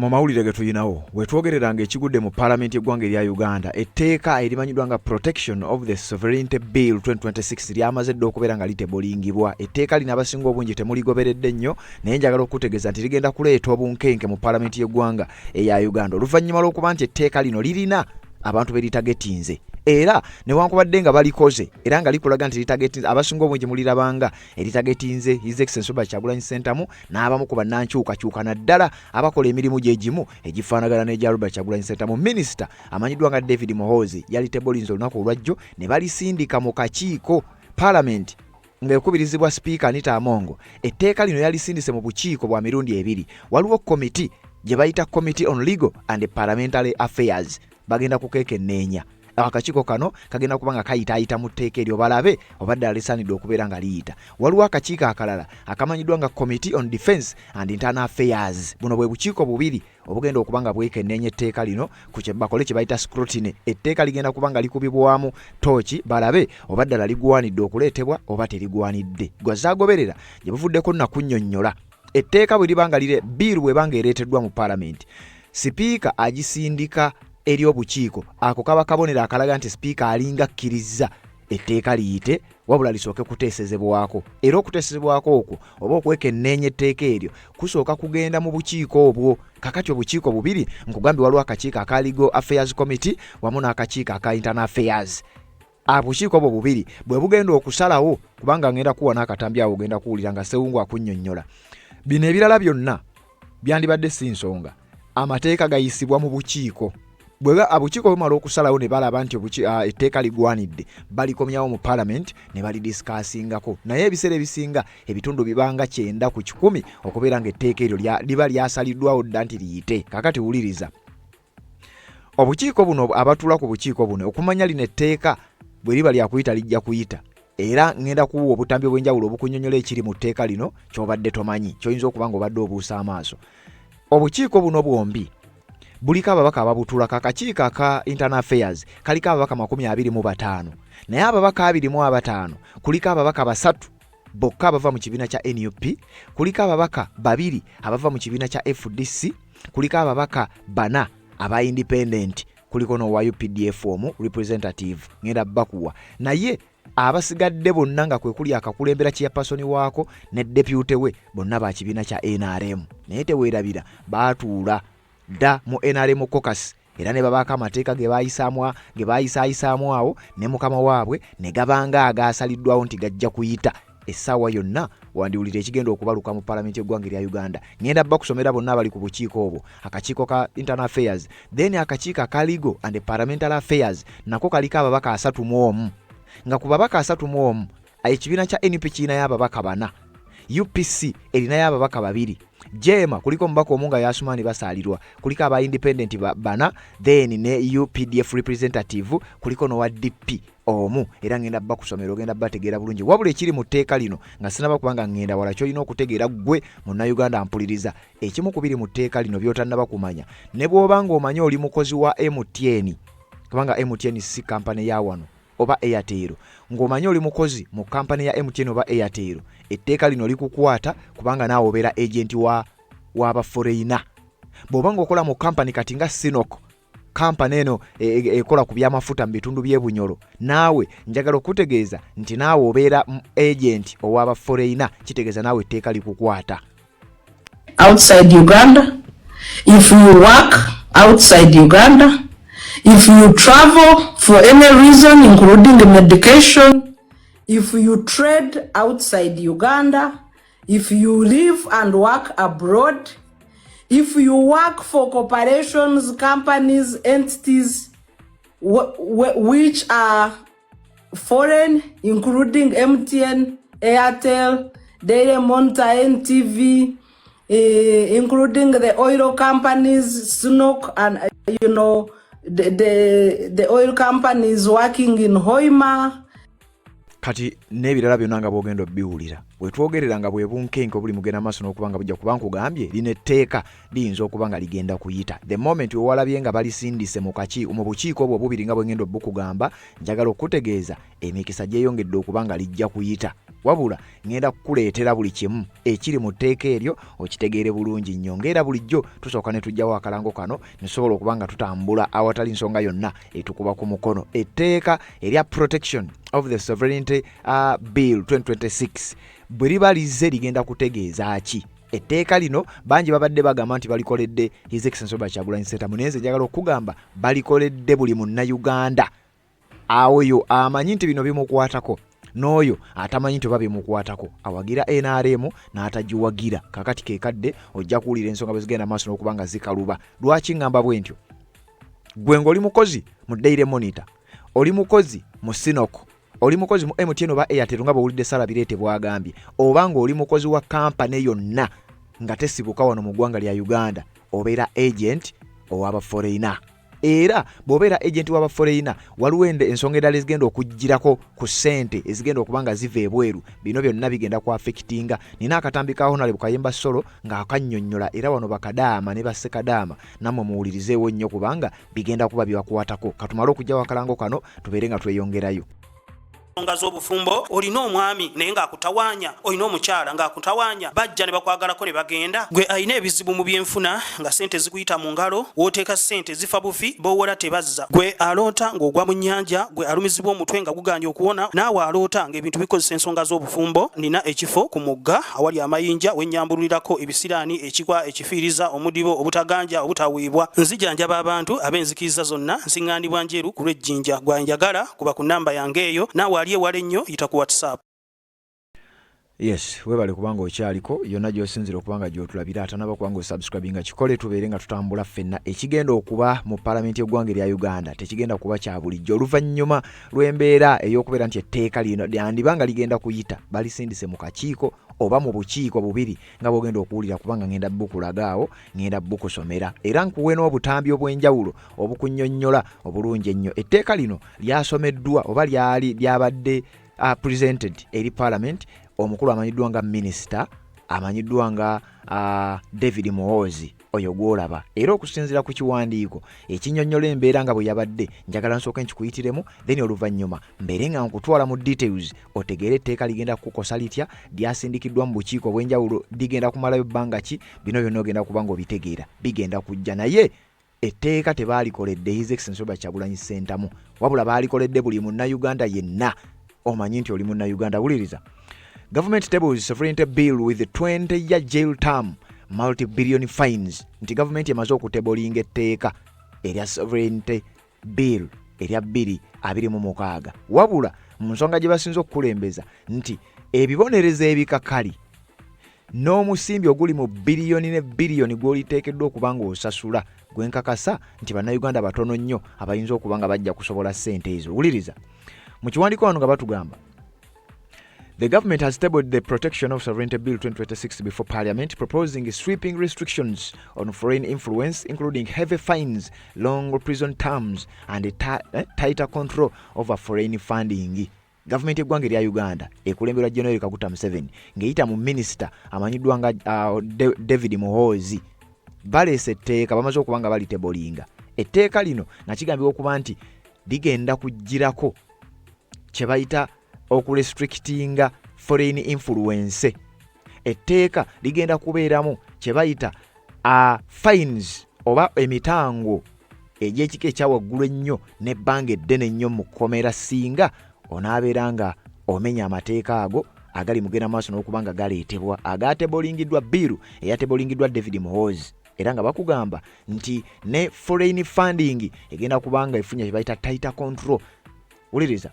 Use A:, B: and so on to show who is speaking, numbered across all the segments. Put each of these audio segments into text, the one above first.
A: Mu mawulire ge tulinawo wetwogerera ng'ekigudde mu paalamenti y'eggwanga erya Uganda, etteeka erimanyiddwa nga Protection of the Sovereignty Bill 2026 lyamaze dda okubeera nga litebolingibwa. Etteeka lino abasinga obungi temuligoberedde nnyo, naye njagala okukutegeeza nti ligenda kuleeta obunkenke mu paalamenti y'eggwanga eya Uganda oluvannyuma lw'okuba nti etteeka lino lirina abantu be litagetinze, era newankubadde nga balikoze era nga likulaga nti litagetinze, abasinga obungi mulirabanga eritagetinze His Excellency Robert Kyagulanyi Ssentamu n'abamu ku bannankyukakyuka, naddala abakola emirimu gye gimu egifaanagana n'egya Robert Kyagulanyi Ssentamu. Minisita amanyiddwa nga David Muhoozi yalitebolinze olunaku olwajjo ne balisindika mu kakiiko. Paalamenti ng'ekubirizibwa Sipiika Anita Among, etteeka lino yalisindise mu bukiiko bwa mirundi ebiri. Waliwo komiti gye bayita Committee on Legal and Parliamentary Affairs, bagenda kukeekenneenya. Akakiiko kano kagenda kuba nga kayitaayita mu tteeka eryo balabe oba ddala lisaanidde okubeera nga liyita. Waliwo akakiiko akalala akamanyiddwa nga Committee on Defence and Internal Affairs. Buno bwe bukiiko bubiri obugenda okuba nga bwekenneenya etteeka lino ku kye bakole kye bayita scrutiny. Etteeka ligenda kuba nga likubibwamu tooki balabe oba ddala ligwanidde okuleetebwa oba terigwanidde. Gwazaagoberera gye buvuddeko nakunnyonnyola etteeka bwe liba nga lire bill bw'eba nga ereeteddwa mu paalamenti, sipiika agisindika eri obukiiko. Ako kaba kabonero akalaga nti sipiika alinga akkirizza etteeka liyite, wabula lisooke kuteesezebwako. Era okuteesezebwako okwo oba okwekenneenya etteeka eryo kusooka kugenda mu bukiiko obwo. Kakati obukiiko bubiri nkugambye, waliwo akakiiko aka Legal Affairs Committee wamu n'akakiiko aka Internal Affairs. Obukiiko obwo bubiri bwe bugenda okusalawo, kubanga ngenda kuwa n'akatambi awo ogenda kuwulira nga Ssewungu akunnyonnyola bino. Ebirala byonna byandibadde si nsonga. Amateeka gayisibwa mu bukiiko. Bwe obukiiko bumala okusalawo ne balaba nti etteeka ligwanidde, balikomyawo mu paalamenti ne balidisikaasingako. Naye ebiseera ebisinga ebitundu bibanga 90% okubeera nga etteeka eryo liba lyasaliddwawo dda nti liyite. Kakati wuliriza, obukiiko buno, abatuula ku bukiiko buno okumanya lino etteeka bwe liba lyakuyita lijja kuyita. Era ŋŋenda kuwa obutambi obw'enjawulo obukunyonyola ekiri mu tteeka lino ky'obadde tomanyi, ky'oyinza okuba nga obadde obuusa amaaso. Obukiiko buno bwombi buliko ababaka ababutuulako. Akakiiko aka Internal Affairs kaliko ababaka 25, naye ababaka 25 kuliko ababaka basatu bokka abava mu kibiina kya NUP, kuliko ababaka babiri abava mu kibiina kya FDC, kuliko ababaka bana aba independent, kuliko n'owa UPDF omu representative, ngenda bakuwa. Naye abasigadde bonna, nga kwe kuli akakulembera chairperson waako ne deputy we, bonna ba kibiina kya NRM. Naye teweerabira baatuula dda mu NRM caucus era ne babaako amateeka ge bayisaayisaamu awo ne mukama waabwe ne gabanga agaasaliddwawo nti gajja kuyita. Essaawa yonna wandiwulira ekigenda okubaluka mu paalamenti y'eggwanga erya Uganda. Ngenda bakusomera bonna abali ku bukiiko obwo. Akakiiko ka Internal Affairs, then akakiiko aka Legal and Parliamentary Affairs nako kaliko ababaka 31, nga ku babaka 31 ekibiina kya NUP kirinayo ababaka bana, UPC erinayo ababaka babiri, JEEMA kuliko omubaka omu nga Yasumaani Basaalirwa, kuliko aba independent bana, then ne UPDF representative, kuliko n'owa DP omu. Era ngenda bakusomera, ogenda bategeera bulungi. Wabula ekiri mu tteeka lino, nga sinaba kubanga ngenda wala, kyolina okutegeera ggwe Munnayuganda mpuliriza, ekimu ku biri mu tteeka lino by'otannaba kumanya, ne bw'oba ng'omanyi oli mukozi wa MTN, kubanga MTN si kampani ya wano, oba Airtel, ng'omanyi oli mukozi mu kampani ya MTN oba Airtel, etteeka lino likukwata kubanga naawe obeera agent wa w'abaforeigner. Bw'oba ng'okola mu kampani kati nga CNOOC, kampani eno ekola ku byamafuta mu bitundu by'e Bunyoro, naawe njagala okutegeeza nti naawe obeera agent ow'abaforeigner, kitegeeza naawe etteeka likukwata.
B: Outside Uganda, if you work outside Uganda, if you travel for any reason, including medication, if you trade outside Uganda, if you live and work abroad, if you work for corporations, companies, entities which are foreign, including MTN, Airtel, Daily Monitor, NTV, including the oil companies, CNOOC, and the oil companies working in Hoima.
A: Kati n'ebirala byonna nga bw'ogenda obiwulira. Wetwogerera nga bwe bunkenke obuli mugenda maaso n'okuba nga bujja kuba nkugambye lino etteeka liyinza okuba nga ligenda kuyita the moment wewalabye nga balisindise mu kaki mu bukiiko obwo obubiri nga bwengenda obukugamba. Njagala okukutegeeza emikisa gyeyongedde okuba nga lijja kuyita, wabula ngenda kukuleetera buli kimu ekiri mu tteeka eryo okitegeere bulungi nnyo. Ng'era bulijjo tusooka ne tujjawo akalango kano netusobola okuba nga tutambula awatali nsonga yonna etukuba ku mukono. Etteeka erya Protection of the Sovereignty Bill 2026 bwe liba lizze ligenda kutegeeza ki? Etteeka lino bangi babadde bagamba nti balikoledde His Excellency Robert Kyagulanyi Ssentamu, naye nze njagala okugamba balikoledde buli Munnayuganda, oyo amanyi nti bino bimukwatako n'oyo atamanyi nti oba bimukwatako, awagira NRM n'atagiwagira. Kakati kekadde ojja kuwulira ensonga bwe zigenda maaso n'okuba nga zikaluba. Lwaki ŋŋamba bwe ntyo? Gwe ng'oli mukozi mu Daily Monitor, oli mukozi mu Sinoko, oli mukozi mu MTN oba Airtel, nga bwowulidde Sara Bireete bwagambye, oba ng'oli mukozi wa kampane yonna nga tesibuka wano mu ggwanga lya Uganda, obeera agent ow'abaforeigner. Era bw'obeera agent w'abaforeigner, waliwo ensonga endala ezigenda okugirako ku ssente ezigenda okuba nga ziva ebweru. Bino byonna bigenda ku affectinga. Nina akatambi ka Honorable Kayemba Solo ng'akannyonnyola, era wano bakadaama ne bassekadaama nammwe muwulirizeewo nnyo kubanga bigenda kuba byakwatako. Katumale okugyawo akalango kano tubeere nga tweyongerayo.
C: Ensonga z'obufumbo, olina omwami naye ng'akutawaanya, olina omukyala ng'akutawaanya, bajja ne bakwagalako ne bagenda. Gwe alina ebizibu mu byenfuna nga ssente zikuyita mu ngalo, w'oteeka ssente zifa bufi, b'owola tebazza. Gwe aloota ng'ogwa mu nnyanja, gwe alumizibwa omutwe nga gugaanye okuwona, naawe aloota ng'ebintu bikozesa ensonga z'obufumbo, nina ekifo ku mugga awali amayinja wennyambululirako ebisiraani, ekikwa, ekifiiriza, omudibo, obutaganja, obutaweebwa. Nzijanjaba abantu ab'enzikiriza zonna, nsiŋŋaanibwa Njeru ku lw'Ejjinja. Gwe anjagala kuba ku nnamba yange eyo, naawe ali ewala ennyo yita ku WhatsApp.
A: Yes, webale kubanga okyaliko yonna gy'osinzira okuba nga gy'otulabira. Atanaba kubanga osubscribinga, kikole tubeere nga tutambula ffenna. Ekigenda okuba mu palamenti y'eggwanga erya Uganda tekigenda kuba kya bulijjo oluvannyuma lw'embeera ey'okubeera nti etteeka lino lyandiba nga ligenda kuyita, balisindise mu kakiiko oba mu bukiiko bubiri nga bw'ogenda okuwulira, kubanga ngenda bukulaga awo, ngenda bukusomera era nkuwe n'obutambi obw'enjawulo obukunnyonnyola obulungi ennyo. Etteeka lino lyasomeddwa oba lyali lyabadde presented eri parliament omukulu amanyiddwa nga minisita amanyiddwa nga David Muhoozi oyo gwolaba. Era okusinziira ku kiwandiiko ekinyonnyola embeera nga bwe yabadde, njagala nsooke nkikuyitiremu, then oluvannyuma mbeere nga nkutwala mu details otegeere etteeka ligenda kukukosa litya, lyasindikiddwa mu bukiiko obw'enjawulo, ligenda kumalayo bbanga ki. Bino byonna ogenda kuba nga obitegeera, bigenda kujja. Naye etteeka tebaalikoledde His Excellency Robert Kyagulanyi Ssentamu, wabula baalikoledde buli Munnayuganda yenna omanyi nti oli Munnayuganda. Wuliriza: "Government tables sovereignty bill with 20 year jail term, multi-billion fines," nti gavumenti emaze okutablinga etteeka erya Sovereignty Bill erya 2026, wabula mu nsonga gye basinze okukulembeza nti ebibonerezo ebikakali n'omusimbi oguli mu biliyoni ne biliyoni gw'oliteekeddwa okuba ng'osasula, gwenkakasa nti Bannayuganda batono nnyo abayinza okuba nga bajja kusobola ssente ezo. Wuliriza mu kiwandiiko wano nga batugamba: "The government has tabled the Protection of Sovereignty Bill 2026 before Parliament, proposing sweeping restrictions on foreign influence, including heavy fines, long prison terms, and a tighter control over foreign funding." Gavumenti y'eggwanga erya Uganda ekulemberwa General Kaguta Museveni ng'eyita mu minisita amanyiddwa nga David Muhoozi baleese etteeka, bamaze okuba nga balitablinga etteeka lino nga kigambibwa okuba nti ligenda kugirako kye bayita okurestrictinga foreign influence. Etteeka ligenda kubeeramu kye bayita fines oba emitango egy'ekika ekyawaggulu ennyo n'ebbanga eddene ennyo mu kkomera singa onaabeera nga omenya amateeka ago agali mugenda maaso n'okuba nga galeetebwa agatablingiddwa, bill eyatablingiddwa David Muhoozi. Era nga bakugamba nti ne foreign funding egenda kubanga efunye kye bayita tighter control. Wuliriza: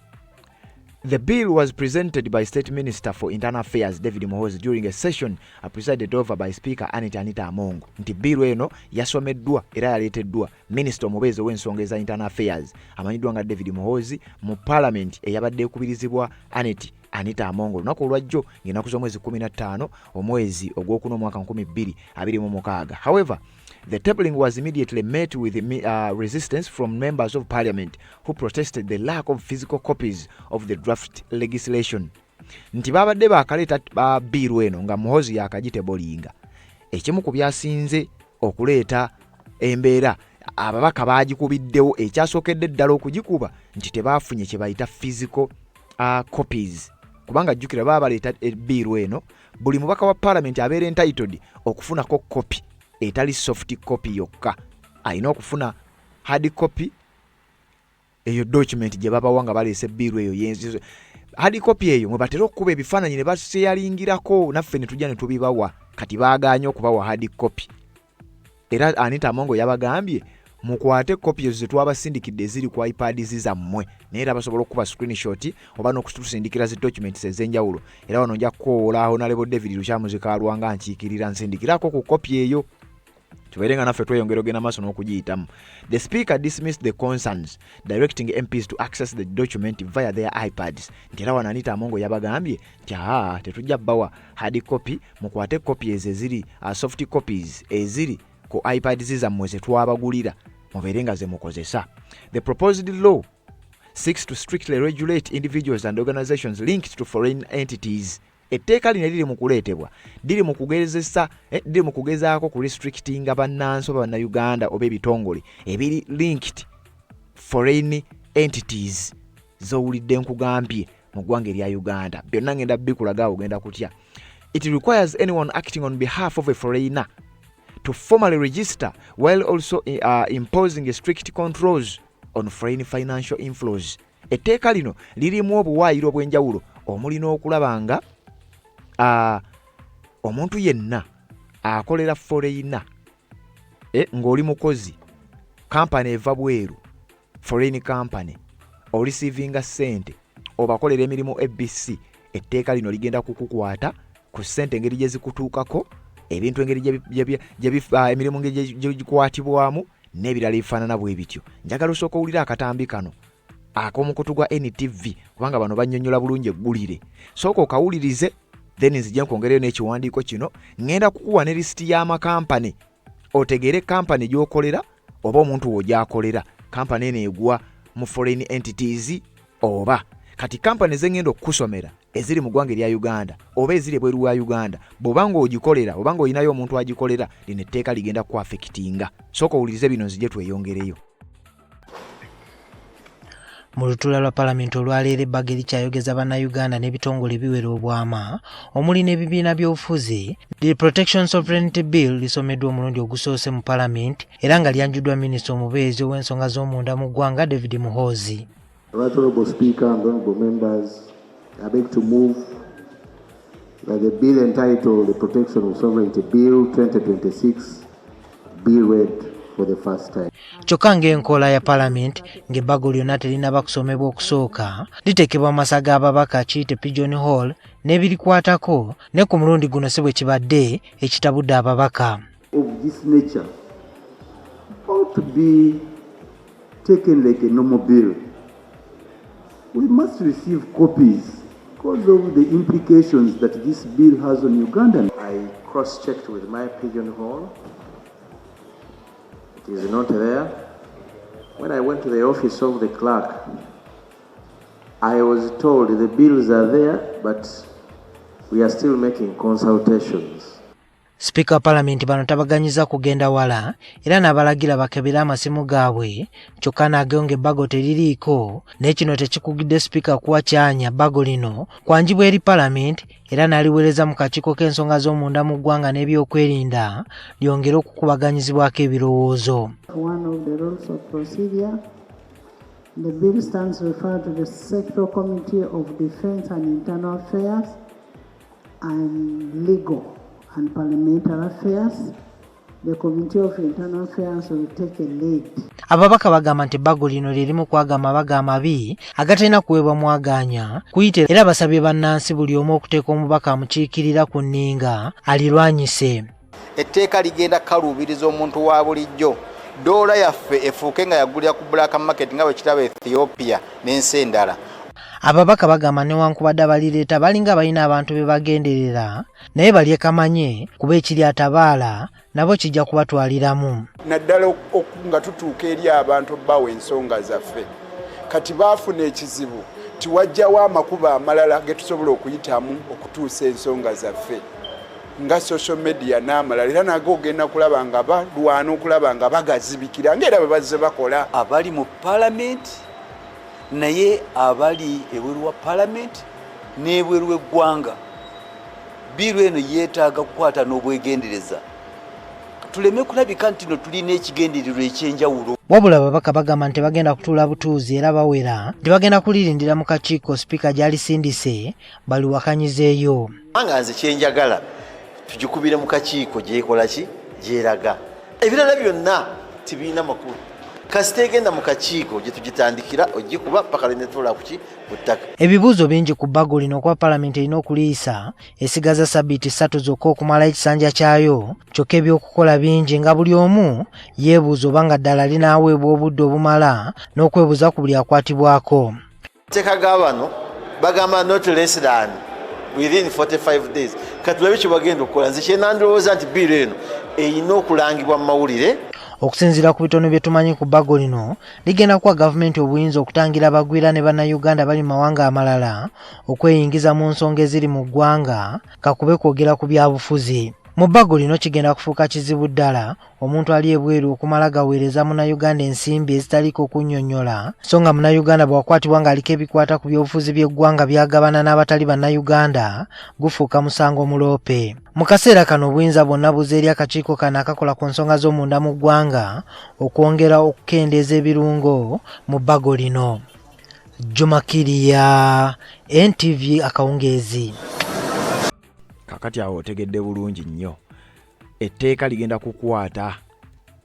A: "The bill was presented by State Minister for Internal Affairs David Muhoozi during a session presided over by Speaker Anita Anita Among." Nti bill eno yasomeddwa era yaleeteddwa minisita omubeezi ow'ensonga eza Internal Affairs amanyiddwa nga David Muhoozi mu parliament eyabadde ekubirizibwa Anet Anita Among olunaku olwajjo ng'ennaku z'omwezi 15 omwezi ogwokuna omwaka 2026. "However, the tabling was immediately met with resistance from members of parliament who protested the lack of physical copies of the draft legislation." Nti babadde baakaleeta bill eno nga Muhoozi yakagitebolinga. Ekimu ku byasinze okuleeta embeera, ababaka baagikubiddewo, ekyasookedde ddala okugikuba nti tebaafunye kye bayita physical copies, kubanga jjukira baba baleeta bill eno, buli mubaka wa paalamenti abeera entitled okufunako kopi etali soft copy yokka, alina okufuna hard copy. Eyo document gye babawa nga baleese bill eyo yenzizo, hard copy eyo mwe batera okukuba ebifaananyi ne baseyalingirako naffe ne tujja ne tubibawa. Kati baagaanye okubawa hard copy, era Anita Amongo yabagambye mukwate kopi ezo zetwabasindikidde eziri ku iPads zammwe, naye era basobola okukuba screenshot oba n'okutusindikira zi documents ez'enjawulo. Era wano nja kukowoola Honorable David Lukyamuzi Kalwanga, nkiikirira, nsindikirako ku kopi eyo tubeere nga naffe tweyongera ogenda maaso n'okugiyitamu. The speaker dismissed the concerns, directing MPs to access the document via their iPads. Nti era wano Anita Amongo yabagambye nti aa, tetujja bawa hard copy, mukwate kopi ezo eziri soft copies eziri ku iPads zammwe zetwabagulira, mubeere nga zemukozesa. The proposed law seeks to strictly regulate individuals and organizations linked to foreign entities. Etteeka lino eriri mu kuleetebwa liri mu kugezesa, liri mu kugezaako ku restrictinga bannansi oba bannayuganda oba ebitongole ebiri linked foreign entities z'owulidde nkugambye mu ggwanga erya Uganda. Byonna ngenda bikulaga, ogenda kutya. It requires anyone acting on behalf of a foreigner to formally register, while also imposing strict controls on foreign financial inflows. Etteeka lino lirimu obuwaayiro obw'enjawulo omuli n'okulaba nga omuntu yenna akolera foreigner, ng'oli mukozi, kampani eva bweru, foreign company, oreceivinga ssente obakolera emirimu abc, etteeka lino ligenda kukukwata ku ssente engeri gye zikutuukako, ebintu engeri emirimu engeri gye gikwatibwamu n'ebirala ebifaanana bwe bityo. Njagala osooka owulire akatambi kano ak'omukutu gwa NTV, kubanga bano bannyonnyola bulungi eggulire. Sooka okawulirize, then nzije nkwongereyo n'ekiwandiiko kino. Ŋŋenda kukuwa ne lisiti y'amakampani otegeere kampani gy'okolera oba omuntu w'ogyakolera, kampani eno egwa mu foreign entities oba. Kati kampani zeŋŋenda okukusomera eziri mu ggwanga erya Uganda oba eziri ebweru wa Uganda, bw'oba ng'ogikolera oba ng'olinayo omuntu agikolera, lino etteeka ligenda kuaffectinga. Sooka owulirize bino, nzije tweyongereyo.
D: Mu lutuula lwa palamenti olwaleero, ebbago erikyayogeza bannayuganda n'ebitongole biwera obwama omuli n'ebibiina by'obufuzi, the Protection Sovereignty Bill, lisomeddwa omulundi ogusoose mu palamenti era nga lyanjuddwa minisita omubeezi ow'ensonga z'omunda mu ggwanga, David Muhoozi.
E: Right Honorable Speaker and honorable members, I beg to move that the bill entitled the Protection of Sovereignty Bill 2026 be read for the first time.
D: Kyokka ng'enkola ya palamenti, ng'ebbago lyonna terinaba kusomebwa okusooka, liteekebwa mu masa g'ababaka, kiyite pigeon hole, n'ebirikwatako, ne ku mulundi guno si bwe kibadde, ekitabudde ababaka.
E: Of this nature ought to be taken like a normal bill. We must receive copies because of the implications that this bill has on Uganda.
F: I cross-checked with my pigeonhole. It is not there. When I went to the office of the clerk, I was told the bills are there, but we are still making consultations.
D: Sipiika wa palamenti bano tabaganyiza kugenda wala era n'abalagira bakebere amasimu gaabwe, kyokka n'ageyo ng'ebbago teririiko. Naye kino tekikugidde sipiika kuwa kyanya bbago lino kwanjibwa eri palamenti, era n'aliweereza mu kakiiko k'ensonga z'omunda mu ggwanga n'ebyokwerinda lyongere okukubaganyizibwako ebirowoozo.
G: One of the rules of procedure, the bill stands referred to the Sectoral Committee of Defense and Internal Affairs and Legal and Parliamentary Affairs. The Committee of Internal Affairs will take a lead.
D: Ababaka bagamba nti ebbago lino lye limu kwaga amabaga amabi agatalina kuweebwa mwagaanya kuyita, era basabye bannansi buli omu okuteeka omubaka amukiikirira ku nninga alirwanyise.
H: Etteeka ligenda kukaluubiriza omuntu wa bulijjo. Doola yaffe efuuke nga yagulira ku black market nga bwe kiraba Ethiopia n'ensi endala.
D: Ababaka bagamba newankubadde abalireeta balinga balina abantu be bagenderera, naye balyekamanye kuba ekiri atabaala nabo kijja kubatwaliramu.
I: Naddala nga tutuuka eri abantu bawa ensonga zaffe. Kati baafuna ekizibu nti Nti wajjawo amakubo amalala ge tusobola okuyitamu okutuusa ensonga zaffe nga social media n'amalala, era nago ogenda kulaba nga balwana okulaba nga bagazibikira ngaera bwe bazze bakola.
E: Abali mu palamenti naye abali ebweru wa palamenti n'ebweru w'eggwanga, bill eno yeetaaga kukwata n'obwegendereza tuleme kulabika nti no tulina ekigendererwa ekyenjawulo.
D: Wabula ababaka bagamba nti tebagenda kutuula butuuzi era bawera nti bagenda kulirindira mu kakiiko sipiika gy'alisindise baliwakanyizeeyo.
F: Nga nze kyenjagala tugikubire mu kakiiko gyekola ki gyeraga, ebirala byonna tibirina makulu kasita egenda mu kakiiko gye tugitandikira ogikuba paka lwenetoola kuki ku ttaka.
D: Ebibuuzo bingi ku bbago lino okuba palamenti erina okuliisa esigaza sabbiiti ssatu zokka okumalayo ekisanja kyayo, kyokka eby'okukola bingi nga buli omu yeebuuza oba nga ddala linaaweebwa obudde obumala n'okwebuuza ku buli akwatibwako.
F: Mateeka ga bano bagamba not less than within 45 days. Katulabe kye bagenda okukola. Nze kyenandowooza nti bill eno erina okulangibwa mu mawulire.
D: Okusinziira ku bitono bye tumanyi ku bbago lino, ligenda kuwa gavumenti obuyinza okutangira abagwira ne bannayuganda bali mu mawanga amalala okweyingiza mu nsonga eziri mu ggwanga kakube kwogera ku byabufuzi. Mu bbago lino kigenda kufuuka kizibu ddala omuntu ali ebweru okumala gaweereza munnayuganda ensimbi ezitaliiko kunnyonnyola, so nga munnayuganda bw'akwatibwa ng'aliko ebikwata ku byobufuzi by'eggwanga by'agabana n'abatali bannayuganda gufuuka musango muloope. Mu kaseera kano obuyinza bwonna buza eri akakiiko kano akakola ku nsonga z'omunda mu ggwanga okwongera okukendeeza ebirungo mu bbago lino. Juma Kirya, NTV akawungeezi.
A: Kakati awo otegedde bulungi nnyo, etteeka ligenda kukwata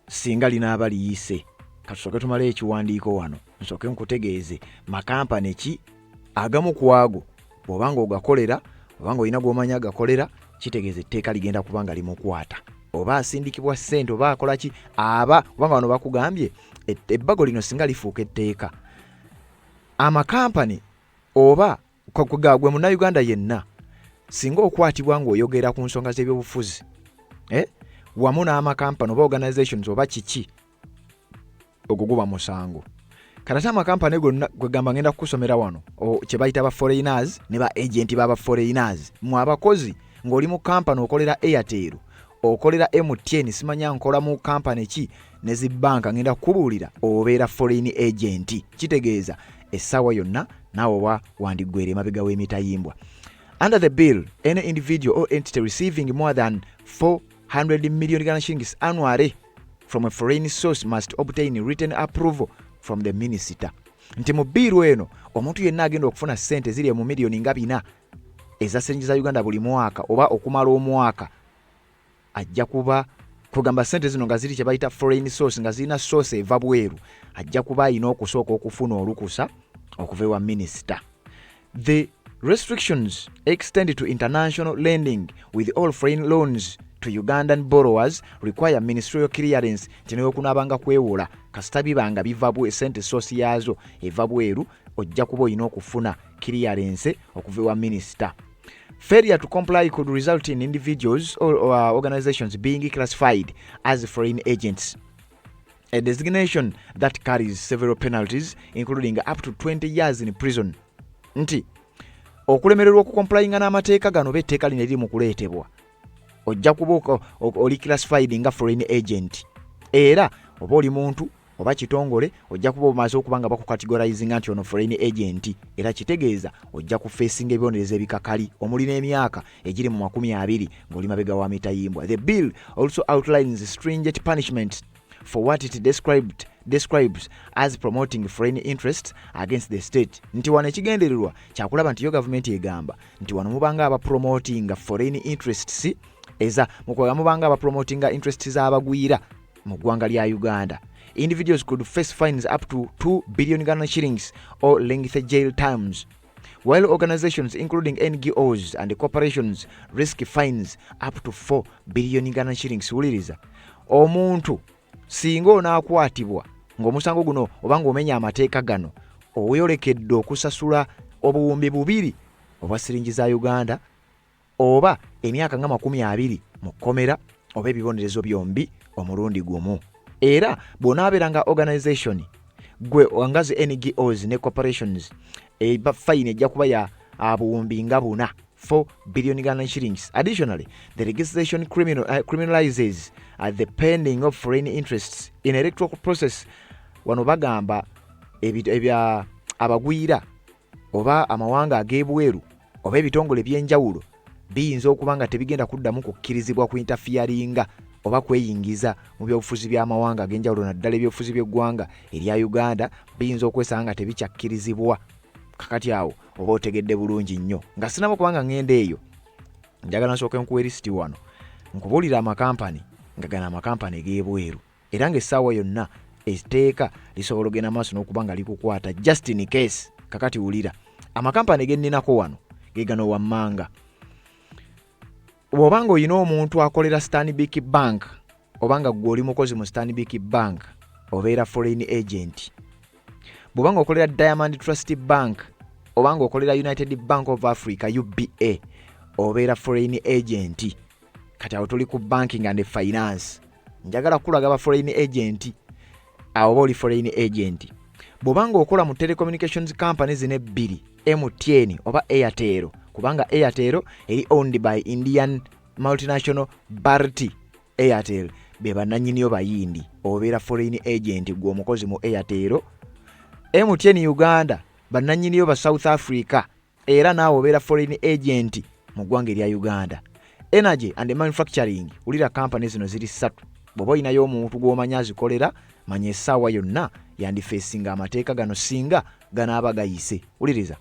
A: singa linaaba liyise. Katusooke tumale ekiwandiiko wano, nsooke nkutegeeze makampani ki agamu ku ago bw'oba nga ogakolera oba nga olina gw'omanyi agakolera, kitegeeza etteeka ligenda kuba nga limukwata, oba asindikibwa ssente oba akola ki aba, kubanga wano bakugambye ebbago lino singa lifuuka etteeka, amakampani oba gwe munnayuganda yenna singa okwatibwa ng'oyogera ku nsonga z'ebyobufuzi wamu n'amakampani oba organizations oba kiki, ogwo guba musango. Kati ate amakampani gonna gwegamba ngenda kukusomera wano kye bayita ba foreigners ne ba agent b'aba foreigners. Mwe abakozi ng'oli mu kampani okolera Airtel, okolera MTN, simanya nkola mu kampani ki ne zi banka, ngenda kukubuulira obeera foreign agent, kitegeeza essaawa yonna naawe oba wandiggwera emabega w'emitayimbwa. Under the bill, any individual or entity receiving more than 400 million Uganda shillings annually from a foreign source must obtain written approval from the minister. Nti mu bill eno omuntu yenna agenda okufuna ssente ziri mu miliyoni nga 400 eza ssente za Uganda buli mwaka oba okumala omwaka, ajja kuba kugamba ssente zino nga ziri kye bayita foreign source, nga zirina source eva bweru, ajja kuba alina okusooka okufuna olukusa okuva ewa minisita. The restrictions extend to international lending, with all foreign loans to Ugandan borrowers require ministerial clearance. Nti newe kwewola kasita bibanga biva bwe sente source yaazo eva bweru, ojja kuba olina okufuna clearance okuva ewa minisita. Failure to comply could result in individuals or organizations being classified as foreign agents, a designation that carries several penalties including up to 20 years in prison. Nti okulemererwa okucomplyinga n'amateeka gano oba etteeka lino eriri mu kuleetebwa, ojja kuba oli classified nga foreign agent, era oba oli muntu oba kitongole ojja kuba omaze okuba nga bakucategorizinga nti ono foreign agent, era kitegeeza ojja kufacinga ebibonerezo ebikakali omuli n'emyaka egiri mu 20 ng'oli mabega wa mitayimbwa. The bill also outlines stringent punishment for what it describes as promoting foreign interests against the state. Nti wano ekigendererwa kyakulaba nti yo gavumenti egamba nti wano mubanga abapromotinga foreign interests eza mukwega mubanga abapromotinga interests z'abagwira mu ggwanga lya Uganda. Individuals could face fines up to 2 billion Uganda shillings or lengthy jail terms, while organizations including NGOs and corporations risk fines up to 4 billion Uganda shillings. Wuliriza, omuntu singa onaakwatibwa ng'omusango guno oba ng'omenya amateeka gano, oyolekedde okusasula obuwumbi 2 obwa siringi za Uganda oba emyaka nga 20 mu kkomera oba ebibonerezo byombi omulundi gumu. Era bw'onaabeera nga organization Gwe nga zi NGOs ne corporations, fine ejja kuba ya buwumbi nga buna, 4 billion Uganda shillings. Additionally, the legislation criminalizes the peddling of foreign interests in electoral process. Wano bagamba ebya abagwira oba amawanga ag'ebweru oba ebitongole ebyenjawulo biyinza okuba nga tebigenda kuddamu kukkirizibwa ku interferinga oba kweyingiza mu byobufuzi by'amawanga ag'enjawulo, naddala ebyobufuzi by'eggwanga erya Uganda biyinza okwesanga nga tebikyakkirizibwa. Kakati awo oba otegedde bulungi nnyo. Nga sinaba kubanga ŋŋenda eyo, njagala nsooke nkuwa erisiti wano, nkubuulira amakampani nga gano amakampani g'ebweru, era ng'essaawa yonna etteeka lisobola ogenda maaso n'okuba nga likukwata just in case. Kakati wulira amakampani genninako wano ge gano wammanga. Bw'oba nga olina omuntu akolera Stanbic Bank oba nga ggwe oli mukozi mu Stanbic Bank, obeera foreign agent. Bw'oba nga okolera Diamond Trust Bank oba nga okolera United Bank of Africa, UBA, obeera foreign agent. Kati awo tuli ku banking and finance. Njagala kulaga ba foreign agent. Awo oba oli foreign agent bw'oba nga okola mu telecommunications company zino ebbiri, MTN oba Airtel, kubanga Airtel eri owned by Indian multinational Bharti Airtel, be bannannyiniyo Bayindi, obeera foreign agent gwe omukozi mu Airtel. MTN Uganda bannannyiniyo ba South Africa, era naawe obeera foreign agent mu ggwanga erya Uganda. Energy and manufacturing, wulira kampani zino ziri ssatu. Bw'oba olinayo omuntu gw'omanyi azikolera, manya essaawa yonna yandifeesinga amateeka gano singa ganaaba gayise. Wuliriza,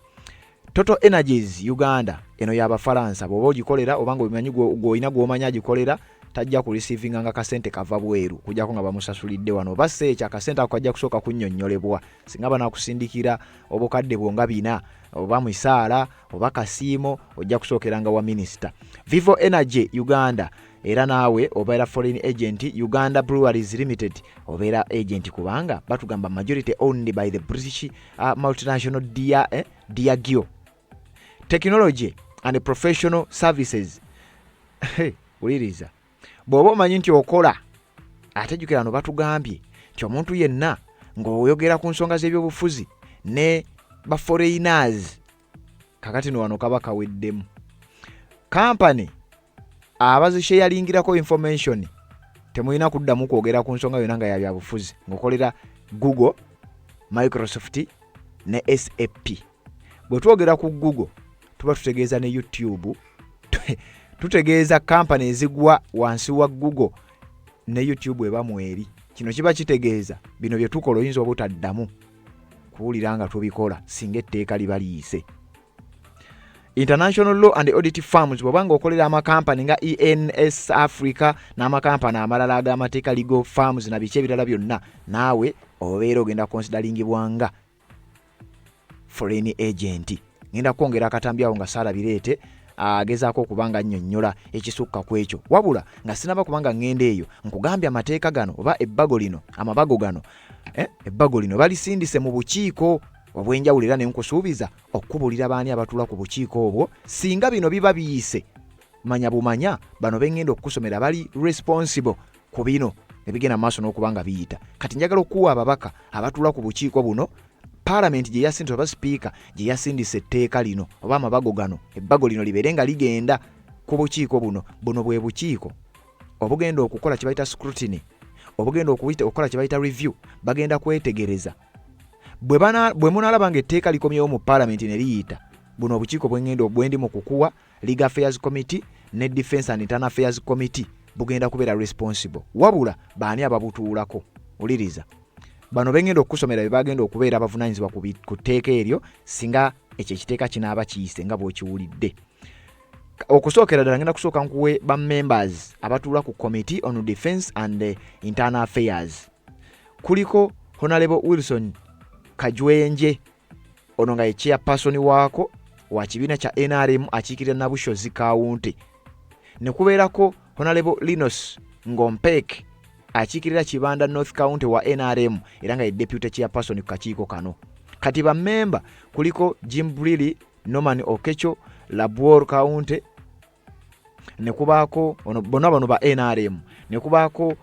A: Total Energies Uganda, eno y'Abafalansa. Bw'oba ogikolera oba nga omanyi gw'olina gw'omanyi agikolera, tajja kureceivinga nga kasente kava bweru kujjako nga bamusasulidde wano, oba si ekyo akasente ako kajja kusooka kunnyonnyolebwa. Singa banaakusindikira obukadde bwo nga bina oba misaala oba kasiimo, ojja kusookeranga wa minisita. Vivo Energy Uganda, era naawe obeera foreign agent. Uganda Breweries Limited, obeera agent kubanga batugamba majority owned by the British multinational Diageo. Technology and professional services, wuliriza, bw'oba omanyi nti okola, ate jjukira no batugambye nti omuntu yenna ng'oyogera ku nsonga z'ebyobufuzi ne ba foreigners, kakati no wano kaba kaweddemu. Kampani abazisharelingirako information, temulina kuddamu kwogera ku nsonga yonna nga ya byabufuzi ng'okolera Google, Microsoft ne SAP. Bwe twogera ku Google tuba tutegeeza ne YouTube, tutegeeza kampani ezigwa wansi wa Google ne YouTube eba mweri. Kino kiba kitegeeza bino bye tukola oyinza obutaddamu kuwulira nga tubikola singa etteeka liba liyise. International law and audit firms, bw'oba nga okolera amakampani nga ENS Africa n'amakampani amalala ag'amateeka, legal firms na biki ebirala byonna, naawe obeera ogenda consideringibwa nga foreign agent. Ngenda kwongera akatambi awo nga Saara Bireete agezaako okuba nga nnyonnyola ekisukka ku ekyo. Wabula nga sinaba kubanga ŋŋenda eyo, nkugambye amateeka gano oba ebbago lino, amabago gano, ebbago lino balisindise mu bukiiko obw'enjawulo, era ne nkusuubiza okukubulira baani abatuula ku bukiiko obwo singa bino biba biyise. Manya bumanya bano beŋŋenda okukusomera bali responsible ku bino ebigenda mu maaso n'okuba nga biyita. Kati njagala okuwa ababaka abatuula ku bukiiko buno paalamenti gye yasindise oba sipiika gye yasindisa etteeka lino oba amabago gano, ebbago lino libeere nga ligenda ku bukiiko buno. Buno bwe bukiiko obugenda okukola kye bayita scrutiny, obugenda okukola kye bayita review. Bagenda kwetegereza bwe munaalaba nga etteeka likomyewo mu paalamenti ne liyita. Buno obukiiko bwengenda bwendi mu kukuwa, Legal Affairs Committee ne Defense and Internal Affairs Committee, bugenda kubeera responsible. Wabula baani ababutuulako? Wuliriza, bano bengenda okukusomera be bagenda okubeera abavunaanyizibwa ku tteeka eryo singa ekyo ekiteeka kinaaba kiyise nga bw'okiwulidde. Okusookera ddala ngenda kusooka nkuwe ba members abatuula ku Committee on Defense and Internal Affairs. Kuliko Honorable Wilson Kajwenje, ono nga ye chairperson waako wa kibiina kya NRM, akiikirira Nabushozi County. Ne kubeerako Honorable Linus Ngompek, akiikirira Kibanda North County wa NRM, era nga ye deputy chairperson ku kakiiko kano. Kati bammemba kuliko Jim Brili Norman Okecho, Labwor County. Ne kubaako ono, bonna bano ba NRM. Ne kubaako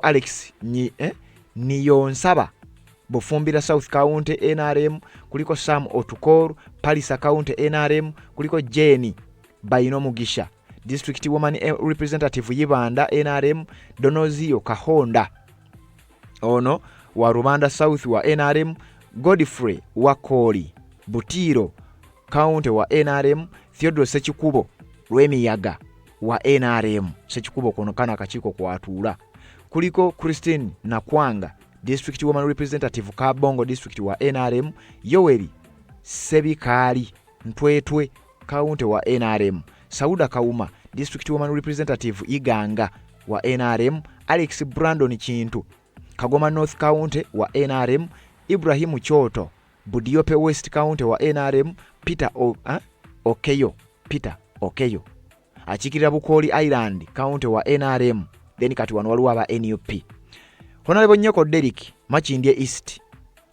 A: Alex Niyonsaba Bufumbira South County NRM, kuliko Sam Otukor Palisa County NRM, kuliko Jane Bainomugisha District Woman Representative Yibanda NRM, Donozio Kahonda ono wa Rubanda South wa NRM, Godfrey Wakoli Butiro County wa NRM, Theodore Sekikubo Lwemiyaga wa NRM. Sekikubo kono kana akakiiko kwatuula. Kuliko Christine Nakwanga District Woman Representative Kabongo District wa NRM, Yoweri Sebikaali Ntwetwe County wa NRM, Sauda Kauma District Woman Representative Iganga wa NRM, Alex Brandon Kintu Kagoma North County wa NRM, Ibrahimu Kyoto Budiope West County wa NRM, Peter Okeyo Peter Okeyo akiikirira Bukooli Island County wa NRM. Then kati wano waliwo aba NUP. Honorable Nyeko Derrick Makindye East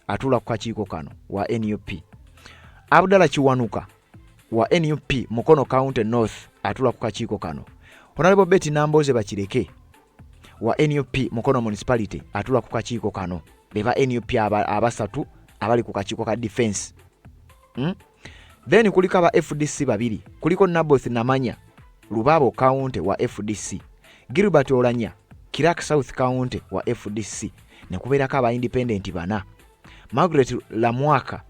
A: atuula ku kakiiko kano wa NUP. Abdallah Kiwanuka wa NUP Mukono County North atuula ku kakiiko kano. Honorable Betty Namboze Bakireke wa NUP Mukono Municipality atuula ku kakiiko kano. Be ba NUP abasatu abali ku kakiiko ka defense. Then kuliko aba FDC babiri. Kuliko Naboth Namanya Lubabo County wa FDC, Gilbert Olanya Kirak South County wa FDC, ne kubeerako aba independent bana: Margaret Lamwaka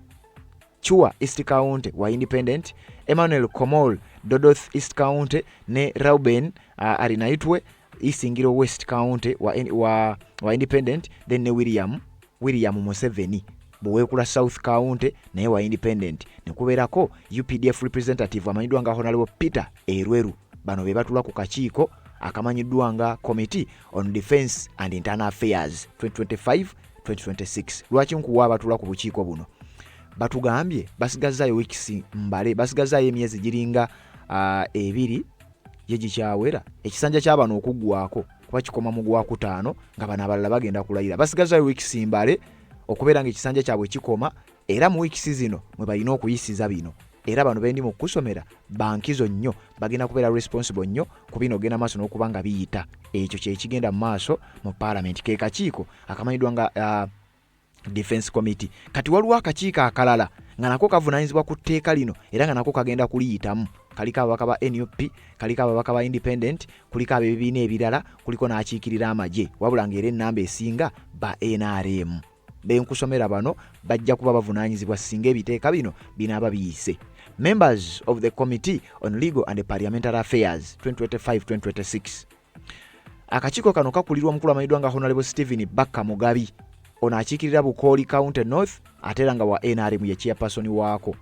A: Chua East County wa independent, Emmanuel Komol Dodoth East County ne Reuben Arinaitwe Isingiro West County wa independent, then ne William Museveni Buweekula South County naye wa independent, ne kubeerako UPDF representative amanyiddwa nga Honorable Peter Erweru. Bano be batula ku kakiiko akamanyiddwa nga Committee on Defense and Internal Affairs 2025 2026. Lwaki nkuwa abatula ku bukiiko buno? Batugambye basigazaayo wiikisi mbale, basigazaayo emyezi giringa 2 ye gikyawera ekisanja kyabano okuggwako, kuba kikoma mu gwakutaano nga bano abalala bagenda kulayira. Basigazaayo wiikisi mbale okubeera nga ekisanja kyabwe kikoma, era mu wiikisi zino mwe balina okuyisiza bino. Era bano bendi mu kukusomera bankizo nnyo, bagenda kubeera responsible nnyo ku bino ogenda maaso n'okuba nga biyita. Ekyo kyekigenda mu maaso mu paalamenti, ke kakiiko akamanyiddwa nga Defense Committee. Kati waliwo akakiiko akalala nga nako kavunaanyizibwa ku tteeka lino era nga nako kagenda kuliyitamu. Kaliko ababaka ba NUP, kaliko ababaka ba independent, kuliko ab'ebibiina ebirala, kuliko n'akiikirira amagye, wabula ng'era ennamba esinga ba NRM. Benkusomera bano bajja kuba bavunaanyizibwa singa ebiteeka bino binaaba biyise. Members of the Committee on Legal and Parliamentary Affairs 2025-2026. Akakiiko kano kakulirwa omukulu amanyiddwa nga Honorable Stephen Bakka Mugabi. Ono akiikirira Bukooli County North ate era nga wa NRM, ye chairperson waako.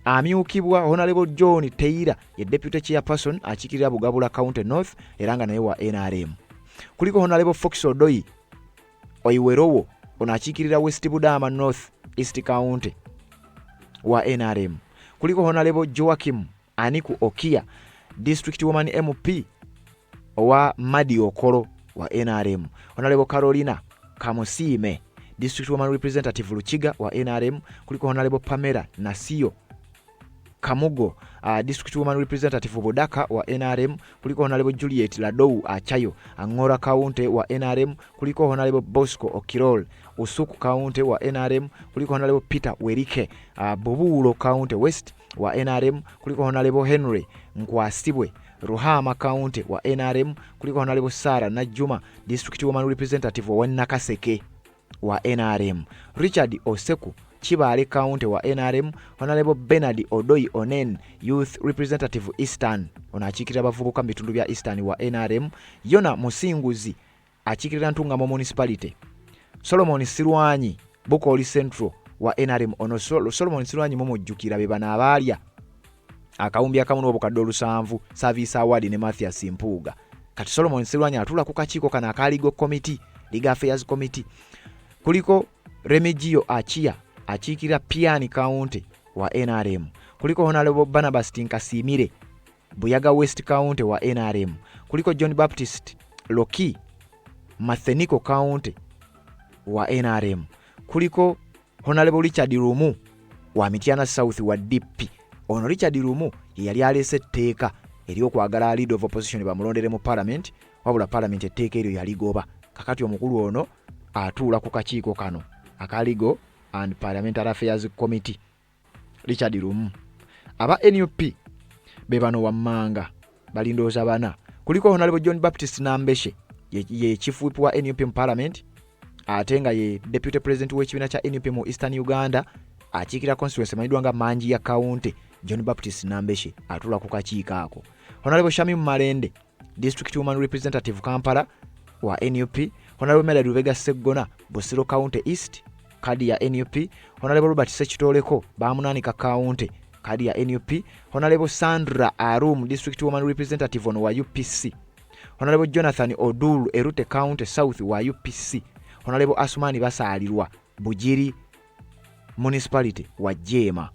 A: Amyukibwa Honorable John Teira, ye deputy chairperson, akiikirira Bugabula County North era nga naye wa NRM. Kuliko Honorable Fox Odoi Oiwerowo, ono akiikirira West Budama North East County wa NRM. Kuliko Honorable Joakim Aniku Okia, District Woman MP owa Madi Okolo wa NRM. Honorable Carolina Kamusiime, District Woman Representative Lukiga wa NRM. Kuliko Honorable Pamela Nasiyo Kamugo, District Woman Representative Budaka wa NRM. Kuliko Honorable Juliet Ladou Achayo, Angora County wa NRM. Kuliko Honorable Bosco Okirol, Usuku County wa NRM. Kuliko Honorable Peter Werike, Bubuulo County West wa NRM. Kuliko Honorable Henry Nkwasibwe, Ruhama County wa NRM. Kuliko Honorable Sarah Najjuma, District Woman Representative wa Nakaseke wa NRM. Richard Oseku, Kibaale County wa NRM. Honorable Bernard Odoi Onen, Youth Representative Eastern, ono akiikirira abavubuka mu bitundu bya Eastern wa NRM. Yona Musinguzi akiikirira Ntungamo Municipality. Solomon Sirwanyi, Bukooli Central wa NRM. Ono Solomon Sirwanyi mumujjukira, be bano abaalya akawumbi akamu n'obukadde 7 service award ne Mathias Mpuuga. Kati Solomon Sirwanyi atuula ku kakiiko kano aka Legal Committee, Legal Affairs Committee. Kuliko Remigio Achia akiikirira Piani County wa NRM. Kuliko Honorable Barnabas Tinkasiimire, Buyaga West County wa NRM. Kuliko John Baptist Loki, Matheniko County wa NRM. Kuliko Honorable Richard Lumu wa Mityana South wa DP. Ono Richard Lumu ye yali aleese etteeka ery'okwagala leader of opposition bamulondere mu parliament, wabula parliament etteeka eryo yaligoba. Kakati omukulu ono atuula ku kakiiko kano aka Legal and Parliamentary Affairs Committee Richard Lumu. Aba NUP be bano wammanga balindooza bana kuliko Honorable John Baptist Nambeshe ye chief whip wa NUP mu parliament ate nga ye deputy president w'ekibiina kya NUP mu Eastern Uganda akiikira constituency emanyiddwa nga Manji ya county. John Baptist Nambeshe atuula ku kakiiko ako. Honorable Shamim Malende district woman representative Kampala wa NUP. Honorable Medard Lubega Sseggona Busiro County East kadi ya NUP. Honorable Robert Ssekitoleko Bamunanika County kadi ya NUP. Honorable Sandra Arum district woman representative ono wa UPC. Honorable Jonathan Odul Erute County South wa UPC. Honorable Asumani Basaalirwa Bugiri Municipality wa Jeema.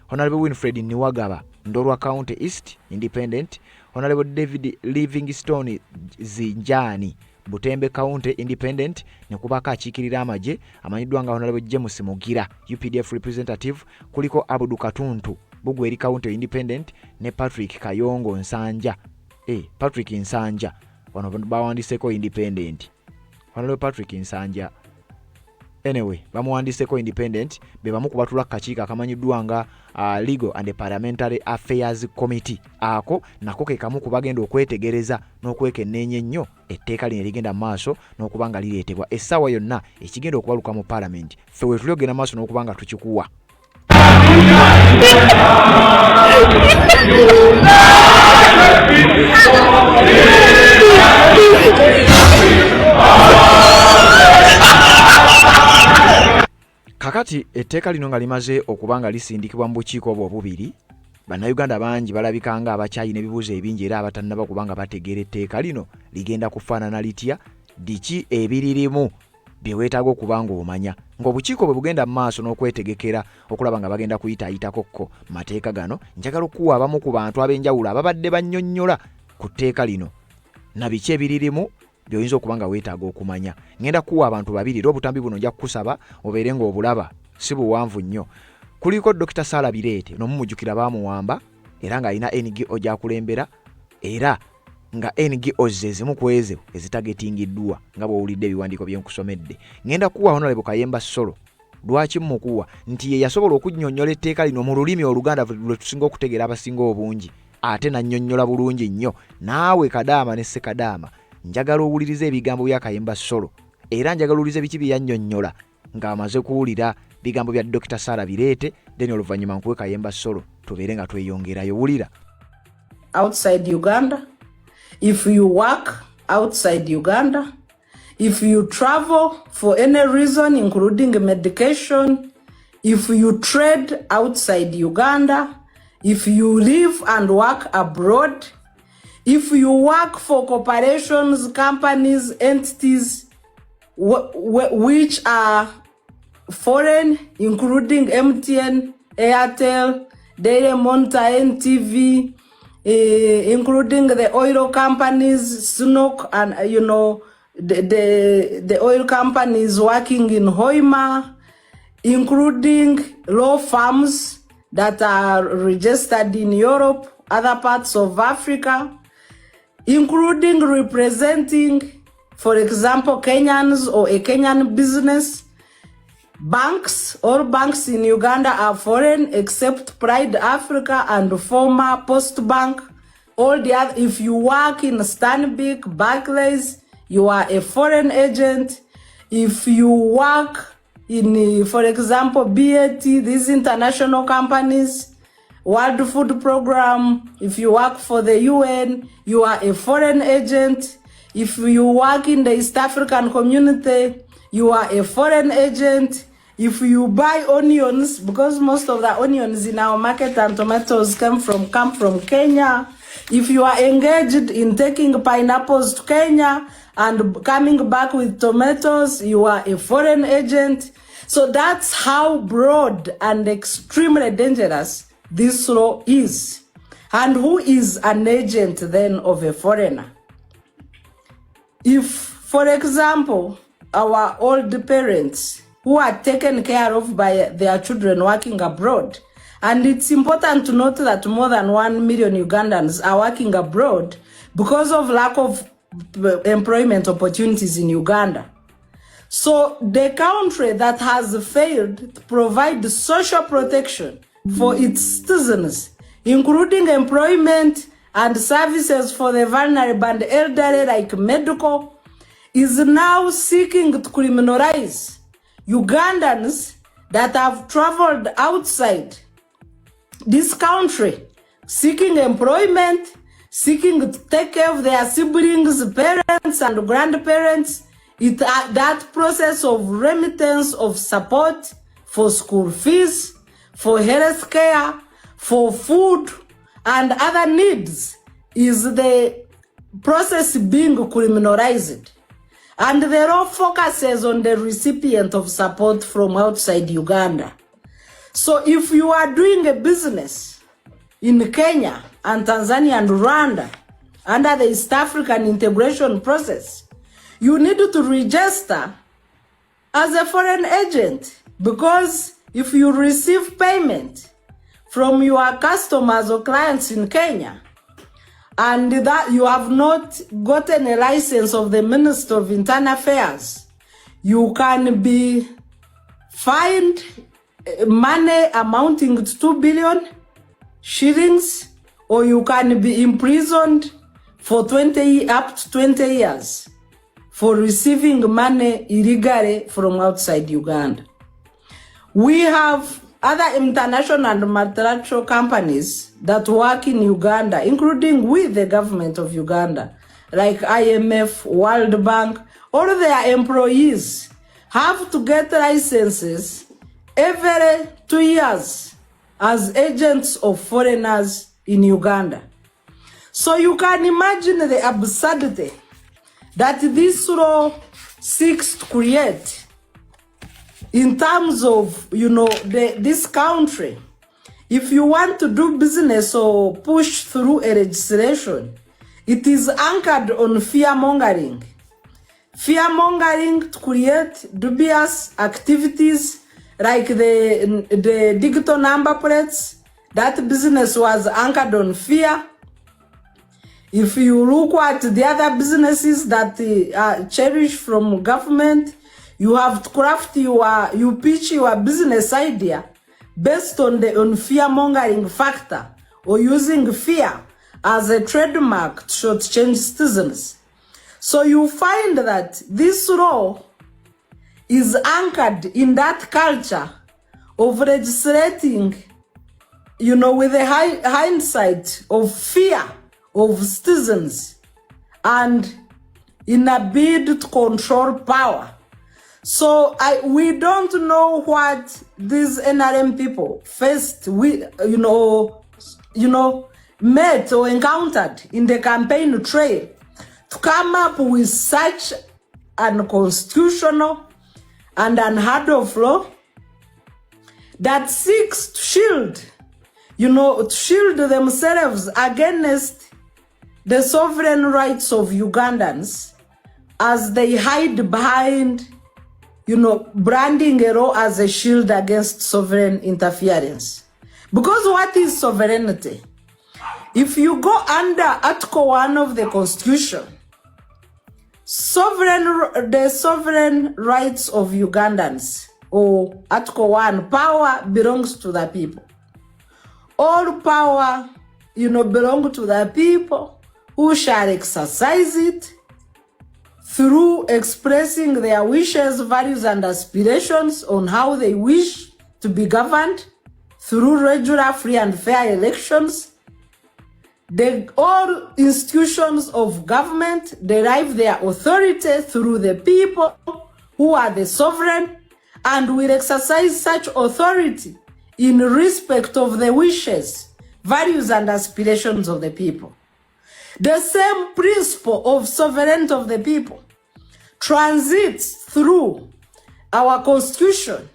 A: Honorable Winfred Niwagaba Ndorwa County East Independent. Honorable David Livingstone Zinjani Butembe County Independent ne kubaako akiikirira amagye amanyiddwa nga Honorable James Mugira UPDF representative. Kuliko Abudu Katuntu Bugweri County Independent ne Patrick Kayongo Nsanja Patrick Nsanja wano bawandiiseko Independent. Honorable Patrick Nsanja anyway bamuwandiiseko Independent be bamu ku batula ku kakiiko akamanyiddwa nga Legal and Parliamentary Affairs Committee. Ako nako ke kamu ku bagenda okwetegereza n'okwekenneenya ennyo etteeka lino erigenda mu maaso n'okuba nga lireetebwa essaawa yonna ekigenda okubaluka mu Palamenti. Ffe wetuli ogenda maaso n'okuba nga tukikuwa. Kakati etteeka lino nga limaze okuba nga lisindikibwa mu bukiiko obwo obubiri, Bannayuganda bangi balabika nga abakyalina ebibuuzo ebingi era abatannaba kuba nga bategeera etteeka lino ligenda kufaanana litya, biki ebiririmu bye weetaaga okuba ng'omanya ng'obukiiko bwe bugenda mu maaso n'okwetegekera okulaba nga bagenda kuyitaayitako kko mateeka gano. Njagala okuwa abamu ku bantu ab'enjawulo ababadde bannyonnyola ku tteeka lino na biki ebiririmu by'oyinza okuba nga weetaaga okumanya. Ngenda kuwa abantu babiri era obutambi buno nja kukusaba obeere ng'obulaba, si buwanvu nnyo. Kuliko Dokita Sarah Bireete, n'omumujjukira baamuwamba era ng'alina NGO gy'akulembera era nga NGOs ezimu ku ezo ezitagetingiddwa nga bw'owulidde ebiwandiiko bye nkusomedde. Ngenda kuwa Honorable Kayemba Solo. Lwaki mmukuwa? Nti ye yasobola okunnyonnyola etteeka lino mu lulimi Oluganda lwe tusinga okutegeera abasinga obungi, ate n'annyonnyola bulungi nnyo. Naawe Kadaama ne Ssekadaama, njagala owulirize ebigambo bya Kayemba Solo era njagala owulirize biki bye yannyonnyola ng'amaze kuwulira bigambo bya Dokita Sarah Bireete, then oluvannyuma nkuwe Kayemba Solo tubeere nga tweyongerayo. Wulira.
B: Outside Uganda, if you work outside Uganda, if you travel for any reason, including medication, if you trade outside Uganda, if you live and work abroad, if you work for corporations, companies, entities which are foreign, including MTN, Airtel, Daily Monitor, NTV, including the oil companies, SNOC, and the oil companies working in Hoima, including law firms that are registered in Europe, other parts of Africa, including representing, for example, Kenyans or a Kenyan business. Banks, all banks in Uganda are foreign except Pride Africa and former Post Bank. All the other, if you work in Stanbic, Barclays, you are a foreign agent. If you work in, for example, BAT, these international companies, World Food Program, if you work for the UN, you are a foreign agent. If you work in the East African community, you are a foreign agent. If you buy onions, because most of the onions in our market and tomatoes come from Kenya. If you are engaged in taking pineapples to Kenya and coming back with tomatoes, you are a foreign agent. So that's how broad and extremely dangerous this law is. And who is an agent then of a foreigner? If, for example, our old parents who are taken care of by their children working abroad, and it's important to note that more than 1 million Ugandans are working abroad because of lack of employment opportunities in Uganda. So the country that has failed to provide social protection for its citizens, including employment and services for the vulnerable and elderly like medical, is now seeking to criminalize Ugandans that have traveled outside this country seeking employment, seeking to take care of their siblings, parents, and grandparents. That process of remittance of support for school fees, for health care, for food, and other needs is the process being criminalized. And the law focuses on the recipient of support from outside Uganda. So if you are doing a business in Kenya and Tanzania and Rwanda under the East African integration process, you need to register as a foreign agent, because if you receive payment from your customers or clients in Kenya and that you have not gotten a license of the Minister of Internal Affairs, you can be fined money amounting to 2 billion shillings, or you can be imprisoned for 20 up to 20 years for receiving money illegally from outside Uganda. We have other international and multilateral companies that work in Uganda, including with the government of Uganda, like IMF, World Bank. All their employees have to get licenses every 2 years as agents of foreigners in Uganda. So you can imagine the absurdity that this law seeks to create in terms of, this country. If you want to do business or push through a legislation, it is anchored on fear-mongering. Fear-mongering to create dubious activities like the digital number plates. That business was anchored on fear. If you look at the other businesses that cherish from government, you have to craft you pitch your business idea based on the fear-mongering factor, or using fear as a trademark to shortchange citizens. So you find that this law is anchored in that culture of legislating, with the hindsight of fear of citizens and in a bid to control power. So we don't know what these NRM people faced, met or encountered in the campaign trail to come up with such unconstitutional and unheard of law that seeks to shield themselves against the sovereign rights of Ugandans as they hide behind, branding a law as a shield against sovereign interference. Because what is sovereignty? If you go under Article 1 of the Constitution, the sovereign rights of Ugandans, or Article 1, power belongs to the people. All power, belongs to the people who shall exercise it through expressing their wishes, values, and aspirations on how they wish to be governed through regular, free, and fair elections. All institutions of government derive their authority through the people who are the sovereign, and will exercise such authority in respect of the wishes, values, and aspirations of the people. The same principle of sovereignty of the people transits through our constitution,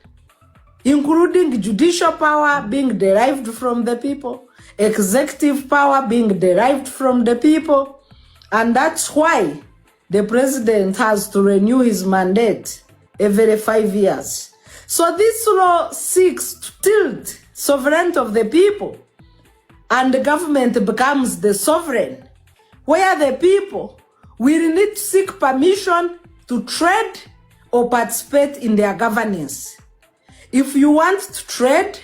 B: including judicial power being derived from the people, executive power being derived from the people, and that's why the president has to renew his mandate every 5 years. So this law seeks to tilt sovereignty of the people, and the government becomes the sovereign, where the people will need to seek permission to trade or participate in their governance. If you want to trade,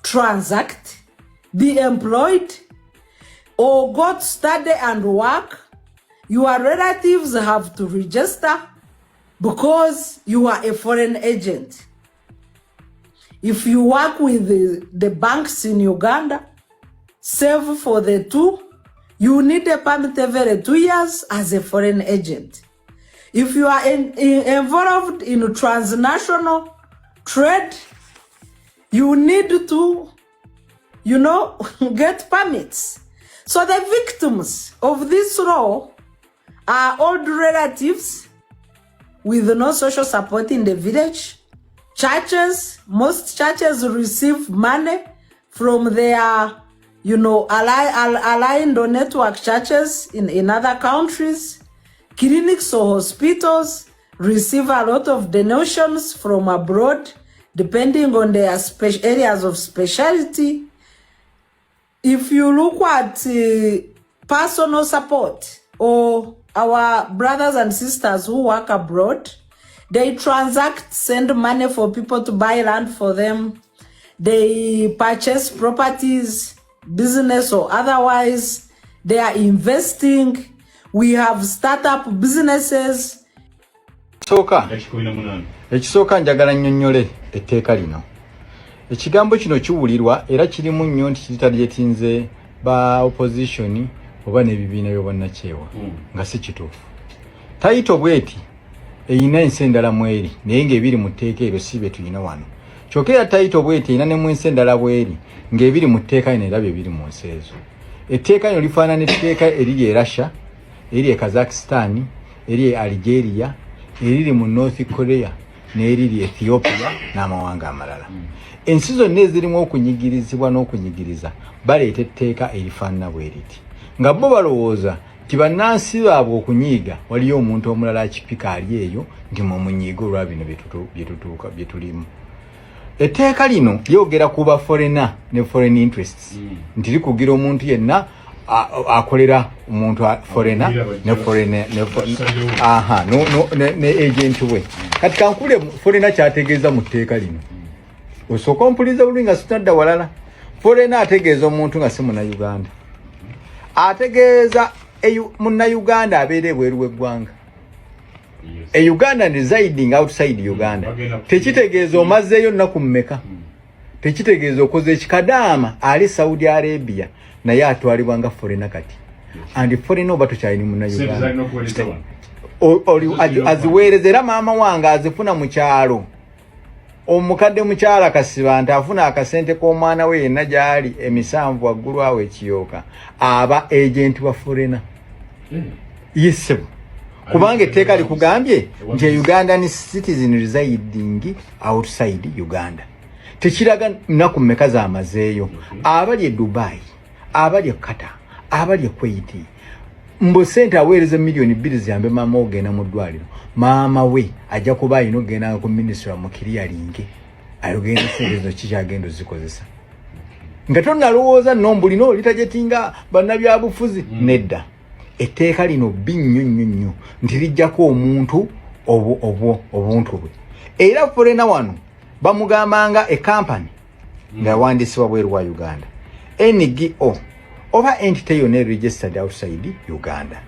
B: transact, be employed, or go to study and work, your relatives have to register because you are a foreign agent. If you work with the banks in Uganda, save for the two, you need a permit every 2 years as a foreign agent. If you are involved in transnational trade, you need to get permits. So the victims of this law are old relatives with no social support in the village. Churches, most churches receive money from their aligned or network churches in other countries. Clinics or hospitals receive a lot of donations from abroad, depending on their areas of specialty. If you look at personal support or our brothers and sisters who work abroad, they transact, send money for people to buy land for them. They purchase properties, business or otherwise. They are investing. We have startup businesses.
E: Sooka ekisooka, njagala nnyonnyole etteeka lino. Ekigambo kino kiwulirwa era kirimu nnyo nti kitargetinze ba opposition oba n'ebibiina by'obwannakyewa, nga si kituufu. Title bweti eyina ensi endala mweri, naye ng'ebiri mu tteeka eryo si bye tulina wano. Kyokka era title bweti erina ne mu nsi endala bweri, ng'ebiri mu tteeka lino era bye biri mu nsi ezo. Etteeka lino lifaanana etteeka eriri e Russia, eriri e Kazakhstan, eriri e Algeria, eriri mu North Korea n'eriri Ethiopia n'amawanga amalala. Ensi zonna ezirimu okunyigirizibwa n'okunyigiriza baleeta etteeka erifaanana bwe riti, nga bo balowooza nti bannansi baabwe okunyiiga waliyo omuntu omulala akipika ali eyo nti mwemunyiiga olwa bino byetutuuka bye tulimu. Etteeka lino lyogera ku ba foreigner ne foreign interests, nti likugira omuntu yenna akolera omuntu foreigner ne foreign aha no, ne agent we. Kati kankule foreigner kyategeeza mu tteeka lino. Osooka ompuliza bulungi nga situnadda walala. Foreigner ategeeza omuntu nga si Munnayuganda, ategeeza Munnayuganda abeera ebweru w'eggwanga, a Ugandan residing outside Uganda. Tekitegeeza omazeeyo nnaku mmeka, tekitegeeza okoze ekikadaama. Ali Saudi Arabia naye atwalibwa nga foreigner. Kati and foreigner oba tokyalini Munnayuganda aziweereza, era maama wange azifuna mu kyalo. Omukadde mukyala Kasiba nti afuna akasente k'omwana we yenna gy'ali emisanvu waggulu awo ekiyooka, aba agent wa foreigner. Yesebo, kubanga etteeka likugambye nti a Ugandan citizen residing outside Uganda. Tekiraga nnaku mmeka z'amazeeyo. Abali e Dubai, abali e Qatar, abali e Kuwait, mbu sente aweereza 2 miliyoni ziyambe maama ogenda mu ddwaliro, maama we ajja kuba alina okugendanga ku minisitule mukiriyalinge ayogenda sente zino kikyagenda ozikozesa, nga tonnalowooza nno mbulina olitargetinga bannabyabufuzi. Nedda, etteeka lino bbi nnyo nnyo nnyo nti lijjako omuntu obuntu bwe. Era foreigner wano bamugambanga ekampani nga yawandiisibwa bweru wa Uganda, NGO oba entity yonna registered outside Uganda.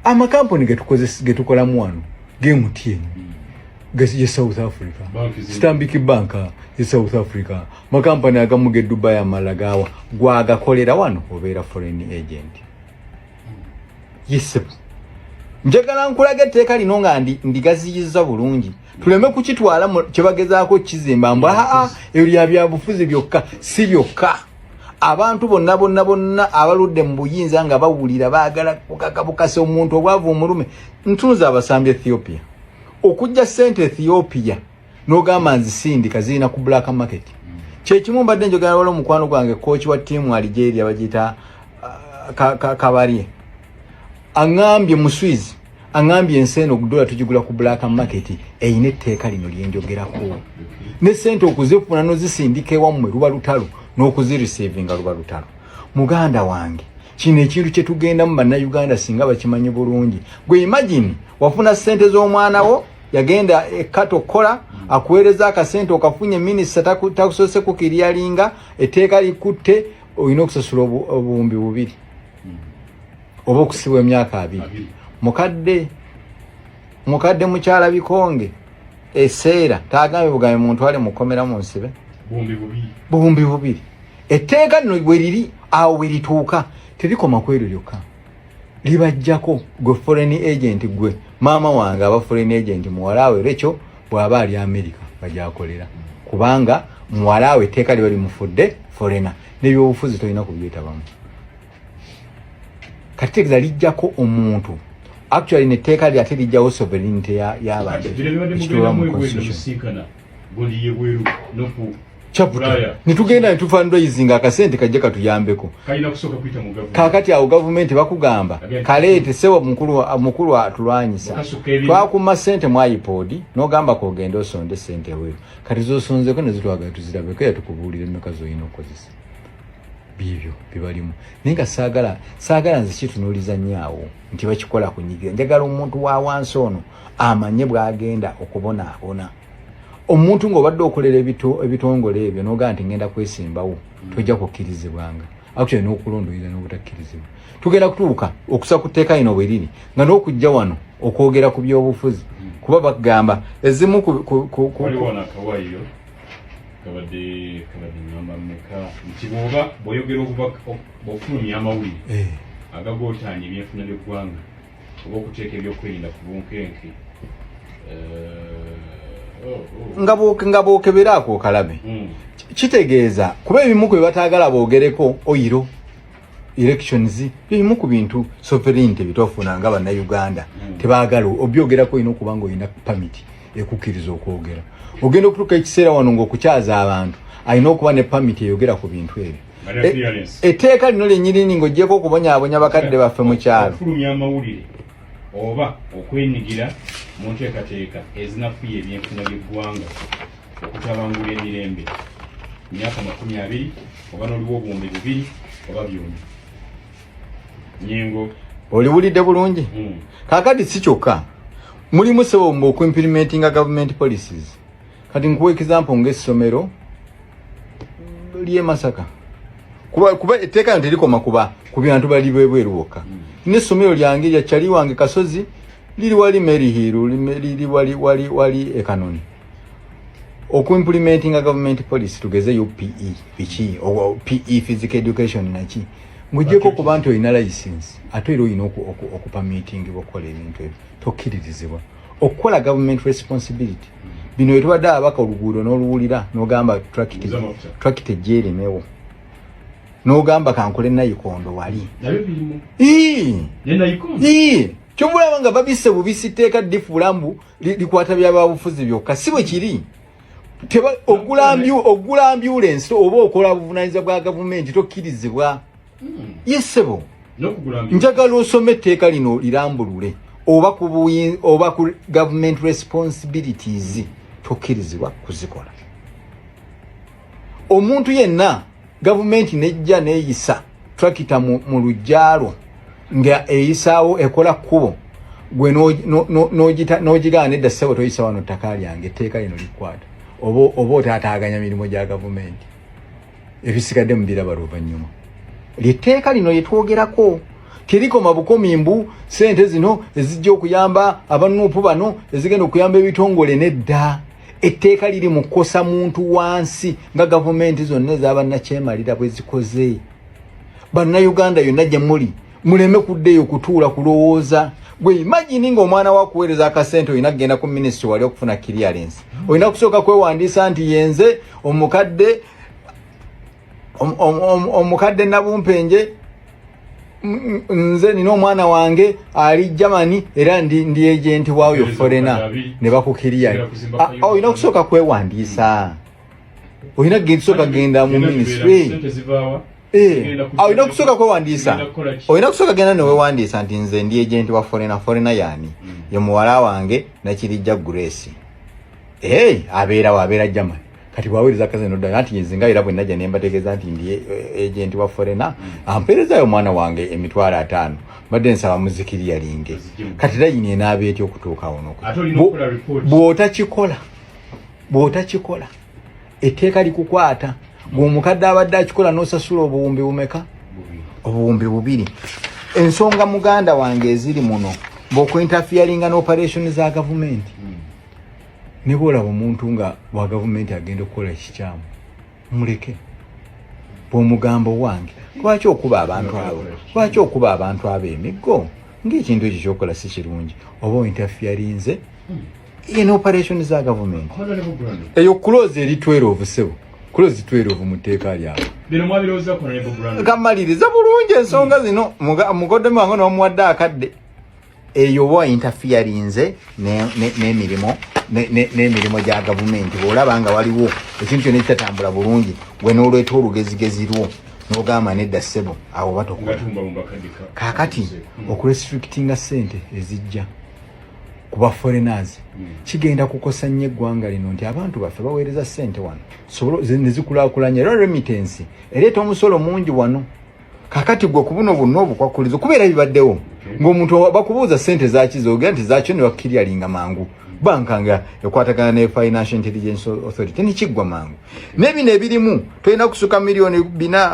E: Amakampuni getukolamu wano ge MTN ye South Africa, Stanbic Bank ye South Africa, makampani agamu ge Dubai, amalala gawa gwagakolera wano, obeera foreign agent. Yesebo, njagala nkulaga etteeka lino nga ndigaziyiza bulungi, tuleme kukitwala kyebagezaako kizimba mbu aa ebyo lya byabufuzi byokka. Si byokka. Abantu bonna bonna bonna abaludde mu buyinza nga bawulira baagala kukakabukasa omuntu obwavu omulume. Ntunze abasambi Ethiopia okujja sente Ethiopia n'ogamba nzisindika zirina ku black market. Kyekimu mbadde njogera wala omukwano gwange, coach wa ttiimu Algeria bagiyita Kabarye, aŋŋambye mu Swiss, aŋŋambye ensi eno dola tugigula ku black market. Eyina etteeka lino lyenjogerako, ne sente okuzifuna n'ozisindika ewammwe luba lutalo, n'okuzireceivinga luba lutalo. Muganda wange, kino ekintu kyetugendamu bannayuganda singa bakimanyi bulungi. Gwe imagine wafuna sente z'omwana wo. Yagenda ekata okukola, akuweereza akasente, okafunye, minisita takusoose kukiryalinga, etteeka likutte, olina okusasula 2000 oba okusibwa emyaka 20. Mukadde mukyala Bikonge eseera tagambe bugambe muntwale mukomera munsibe 2000. Etteeka lino bwe riri awo we lituuka terikoma ku eryo lyokka, libajjako gwe foreign agent. Gwe maama wange aba foreign agent, muwala we Rekyo bw'aba ali America bajakolera, kubanga muwala we etteeka liba limufudde foreigner, n'ebyobufuzi tolina kubyetabamu. Kati tegeeza lijjako omuntu actually netteeka li ate lijjawo sovereignty y'abantu ekitulwa mu constitution. Chaputa nitugenda netufundraising akasente kajja katuyambeko. Kakati awo gavumenti bakugamba kaleete sewa mukulu atulwanyisa, twakuma sente mu iPod nogamba kogenda osonde sente eweru, kati zosonzeko nezitwagala tuzirabeko, yatukubuulira emeka zolina okukozesa bibyo bibalimu. Naye nga saagala nze kitunuuliza nnyo awo nti bakikola kunyigira. Njagala omuntu wa wansi ono amanye bw'agenda okubonaabona. Omuntu ng'obadde okolera ebitongole ebyo n'ogamba nti ngenda kwesimbawo, tojja kukkirizibwanga. Actually n'okulonda oyinza n'obutakkirizibwa. Tugenda kutuuka okusa ku tteeka lino bwe riri nga n'okujja wano okwogera ku byobufuzi, kuba bagamba ezimu ku
J: Kabadde ngamba mmeka nti bw'oba bw'oyogera obubaka, bw'ofulumya amawulire agagootaanya ebyenfuna by'eggwanga oba okuteeka ebyokwerinda ku bunkenke. Oh.
E: Nga bw'okebera ako okalabe, kitegeeza kuba ebimu ku bye bataagala boogereko, oil, elections, ebimu ku bintu sovereignty byetwafuna nga bannayuganda, tebaagala obyogerako. Olina okuba nga olina permit ekukkiriza okwogera. Ogenda okutuuka ekiseera wano ng'okukyaza abantu alina okuba ne permit eyogera ku bintu ebyo. Etteeka lino lyennyini ng'oggyeko okubonyaabonya bakadde baffe mu kyalo,
J: okufulumya amawulire oba okwenyigira mu nteekateeka ezinafuya ebyenfuna by'eggwanga, okutabangula emirembe, myaka 20 oba n'oliwa 2000 oba byombi. Nyingo.
E: Oliwulidde bulungi? Kakati si kyokka, mulimu sebo mbu okuimplementinga government policies. Kati nkuwa example ng'essomero ly'e Masaka, kuba etteeka lino terikoma kuba ku bantu bali bwebweru bokka. N'essomero lyange lya kyali wange Kasozi liri wali Mary Hill, liri wali e Kanoni. Okuimplementinga government policy, tugeze UPE biki, PE, physical education naki, ng'ogyeko okuba nti olina license, ate era olina okupermittingibwa okukola ebintu ebyo. Tokkiririzibwa okukola government responsibility. Bino etubadde ababaka, oluguudo n'oluwulira n'ogamba tractor ejjeeremewo, n'ogamba kankole nayikondo wali.
J: Nabyo birimu.
E: Ii!
J: Ne nayikondo.
E: Ii! Kyobulaba nga babisse bubisi tteeka ddifuula mbu likwata byababufuzi byokka, si bwe kiri. Ogula ambulensi oba okola buvunanyizibwa bwa gavumenti, tokkirizibwa. Yesebo.
J: N'okugula.
E: Njagala osome etteeka lino lirambulule oba ku government responsibilities tokkirizibwa kuzikola. Omuntu yenna gavumenti nejja neeyisa tractor mu luggya lwo nga eyisaawo ekola kkubo, gwe n'ogigaana, nedda ssebo, toyisa wano ttaka lyange, etteeka lino likwata oba otaataaganya mirimu gya gavumenti. Ebisigadde mubiraba luvannyuma. Lyetteeka lino lyetwogerako terikoma bukomi mbu sente zino ezijja okuyamba abanuupu bano, ezigenda okuyamba ebitongole, nedda. Etteeka liri mu kukosa muntu wansi nga gavumenti zonna ez'abannakyemalira bwe zikoze. Bannayuganda yonna gye muli, muleme kuddeyo kutuula kulowooza. Gwe imagine ng'omwana wa kuweereza akasente, olina kugenda ku minisitule wali okufuna clearance, olina kusooka kwewandiisa nti yenze omukadde Nabumpenje, nze nina omwana wange ali Germany era ndi agent waayo foreigner, ne bakukiriya. Olina okusooka kwewandiisa, olina kusooka genda mu ministry.
J: Sente zivaawa?
E: Olina okusooka kwewandiisa, olina kusooka genda newewandiisa nti nze ndi agent wa foreigner. Foreigner yani ye muwala wange Nakirijja Grace. Hey, abeera wa abeera Germany.
K: Kati bwaweereza akasente nodda anti nze nga era bwe najja ne mbategeeza nti ndi agent wa foreigner, ampeerezaayo omwana wange 500,000, mbadde nsaba muzikiriyalinge. Kati layini enaaba etya okutuukawo?
J: Ate olina okukola report.
K: Bw'otakikola etteeka likukwata ng'omukadde abadde akikola n'osasula obuwumbi bumeka? 2000. Ensonga muganda wange eziri muno ng'okuinterferinga n'operation za gavumenti, ne bwolaba omuntu nga wa gavumenti agenda okukola ekikyamu, muleke. Bw'omugamba owange, lwaki okuba abantu abo, lwaki okuba abantu abo emiggo, ng'ekintu ekyo kyokola si kirungi, oba ointerferinze in operation za gavumenti.
J: Honorable Brandon.
K: Eyo clause eri 12, sebo, clause 12 mu tteeka lyabwe.
J: Bino mwabirowoozako, Honorable Brandon?
K: Kamaliriza bulungi ensonga zino. Mukoddomi wange n'omuwadde akadde. Eyo oba interferinze n'emirimu n'emirimu gya gavumenti. Bw'olaba nga waliwo ekintu kyonna ekitatambula bulungi, gwe n'olweta olugezigezi lwo n'ogamba nedda ssebo, awo oba tokola.
J: Nga tumbabumba kadde ka
K: Kaakati okurestrictinga ssente ezijja ku ba foreigners kigenda kukosa nnyo eggwanga lino, nti abantu baffe baweereza ssente wano ne zikulaakulanya, era remittance ereeta omusolo mungi wano. Kakati gwe ku buno bwonna obukwakkulizo, kubeera bibaddewo ng'omuntu bakubuuza ssente zaki, zoogera nti zakyo, ne bakkiryalinga mangu. Banka nga ekwatagana ne Financial Intelligence Authority nekiggwa mangu. Naye bino ebirimu tolina kusuka 4 miliyoni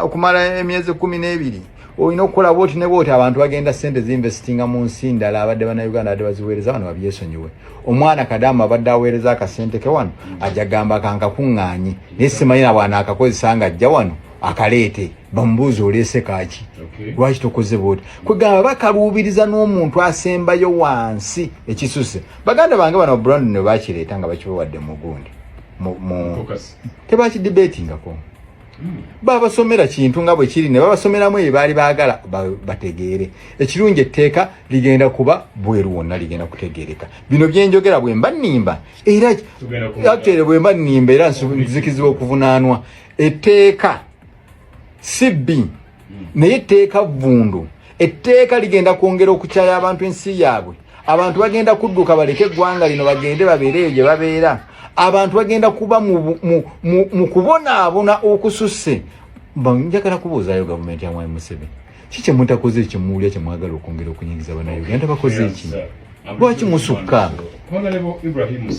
K: okumala emyezi 12, olina okukola bwoti ne bwoti. Abantu bagenda ssente zinvestinga mu nsi ndala. Abadde bannayuganda abadde baziweereza wano babyesonyiwe. Omwana kadamu abadde aweereza akasente ke wano ajja gamba kankakuŋŋaanye, naye simanyi na bw'anaakakozesa nga ajja wano akaleete bamubuuza oleese kaki, lwaki tokoze bwoti. Kwegamba bakaluubiriza n'omuntu asembayo wansi ekisuse. Baganda bange bano Brandon ne bakireeta nga bakibawadde mu gundi tebakidebatingako, babasomera kintu nga bwe kiri ne babasomeramu ebyo baali baagala bategeere. Ekirungi etteeka ligenda kuba bweru wonna, ligenda kutegeereka. Bino byenjogera bwe mba nnimba, era actually bwe mba nnimba era nzikizibwa okuvunaanwa. Etteeka si bbi, naye etteeka vvundu. Etteeka ligenda kwongera okukyaya abantu ensi yaabwe. Abantu bagenda kudduka baleke eggwanga lino bagende babeere eyo gye babeera. Abantu bagenda kuba mu kubonaabona okususse. Njagala kubuuzaayo gavumenti ya Mwami Museveni, ki kyemutakoze kyemuwulira kyemwagala okwongera okunyingiza Bannayuganda? Bakoze eki? Lwaki musukka?
J: Honorable Ibrahim.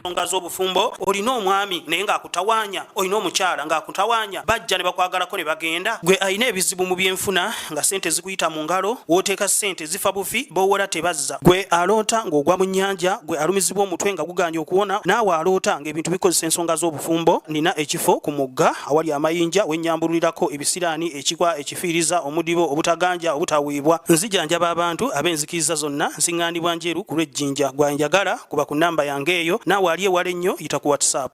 C: Ensonga z'obufumbo, olina omwami naye ng'akutawaanya, olina omukyala ng'akutawaanya, bajja ne bakwagalako ne bagenda. Gwe alina ebizibu mu byenfuna nga ssente zikuyita mu ngalo, w'oteeka ssente zifa bufi, b'owola tebazza. Gwe aloota ng'ogwa mu nnyanja, gwe alumizibwa omutwe nga gugaanye okuwona, naawe aloota ng'ebintu bikozesa ensonga z'obufumbo, nina ekifo ku mugga awali amayinja wennyambululirako ebisiraani, ekikwa, ekifiiriza, omudibo, obutaganja, obutaweebwa. Nzijanjaba abantu ab'enzikiriza zonna, nsiŋŋaanibwa Njeru ku lw'Ejjinja. Gwe anjagala kuba ku nnamba yange eyo, naawe ali ewala ennyo yita ku WhatsApp.